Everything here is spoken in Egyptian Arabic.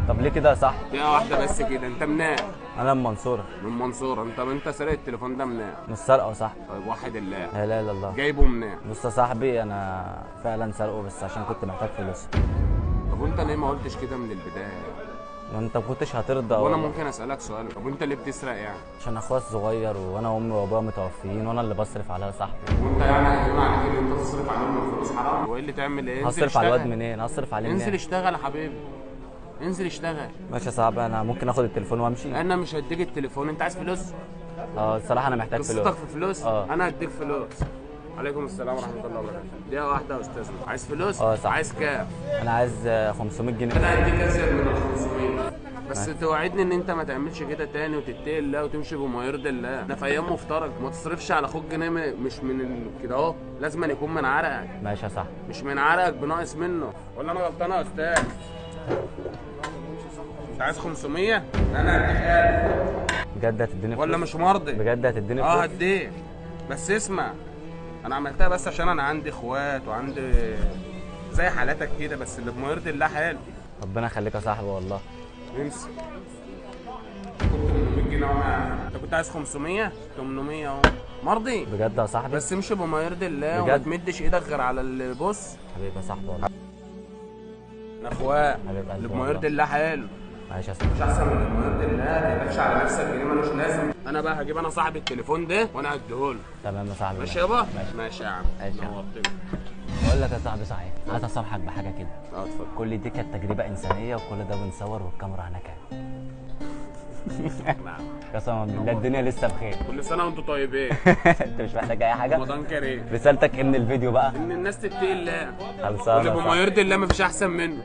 طب ليه كده يا صاحبي؟ دقيقة واحدة بس كده، انت منين؟ انا من المنصورة. من المنصورة، انت سارق التليفون ده منين؟ مش سارقه يا صاحبي. طيب وحد الله. لا اله الا الله. جايبه منين؟ بص يا صاحبي، انا فعلا سارقه بس عشان كنت محتاج فلوس. طب وانت ليه ما قلتش كده من البداية؟ ما انت ما كنتش هترضى. وانا ممكن اسالك سؤال؟ طب وانت ليه بتسرق يعني؟ عشان اخويا الصغير وانا وامي وابويا متوفيين وانا اللي بصرف عليها يا صاحبي. وانت يعني هيهون عليك ان انت تصرف عليهم من فلوس حرام؟ وايه اللي تعمل ايه؟ هصرف على الواد منين؟ هصرف عليه منين؟ انزل اشتغل يا حبيبي، انزل اشتغل. ماشي يا صاحبي، انا ممكن اخد التليفون وامشي؟ انا مش هديك التليفون، انت عايز فلوس؟ اه الصراحة انا محتاج فلوس. قصتك في فلوس؟ انا هديك فلوس. عليكم السلام ورحمة الله وبركاته. دقيقة واحدة يا استاذنا، عايز فلوس؟ اه صح. عايز كام؟ انا عايز 500 جنيه. انا هديك ازيد من ال 500، بس توعدني ان انت ما تعملش كده تاني وتتقي الله وتمشي بما يرضي الله. ده في ايام مفترج، ما تصرفش على اخوك جنيه مش من كده اهو، لازم يكون من عرقك. ماشي يا صاحبي. مش من عرقك بناقص منه، ولا انا غلطان يا استاذ؟ انت عايز 500؟ انا هديك 1000. بجد هتديني فلوس؟ ولا مش مرضي؟ بجد هتديني فلوس؟ اه هديك، بس اسمع، انا عملتها بس عشان انا عندي اخوات وعندي زي حالاتك كده، بس اللي بما يرضي الله حلو. ربنا يخليك يا صاحبي والله. امسك. كنت 800 جنيه وانا انت كنت عايز 500، 800 اهو. مرضي؟ بجد يا صاحبي؟ بس امشي بما يرضي الله وما تمدش ايدك غير على اللي بص. حبيبي يا صاحبي والله. انا اخوات اللي بما يرضي الله حلو. معلش يا صاحبي. مش احسن من اللي بما يرضي الله؟ ما تقلقش على نفسك، جنيه ملوش لازم. انا بقى هجيب انا صاحب التليفون ده وانا هديهوله. تمام يا صاحبي. ماشي يابا؟ ماشي يا عم، نورتني. بقول لك يا صاحبي، صحيح عايز اصرحك بحاجة كده. اه اتفضل. كل دي كانت تجربه انسانيه وكل ده بنصور والكاميرا هناك اهي. قسما بالله الدنيا لسه بخير. كل سنة وانتم طيبين. انت مش محتاج اي حاجة؟ رمضان كريم. رسالتك ايه من الفيديو بقى؟ ان الناس تتقي الله. خلصانه. واللي بما يرضي الله مفيش احسن منه.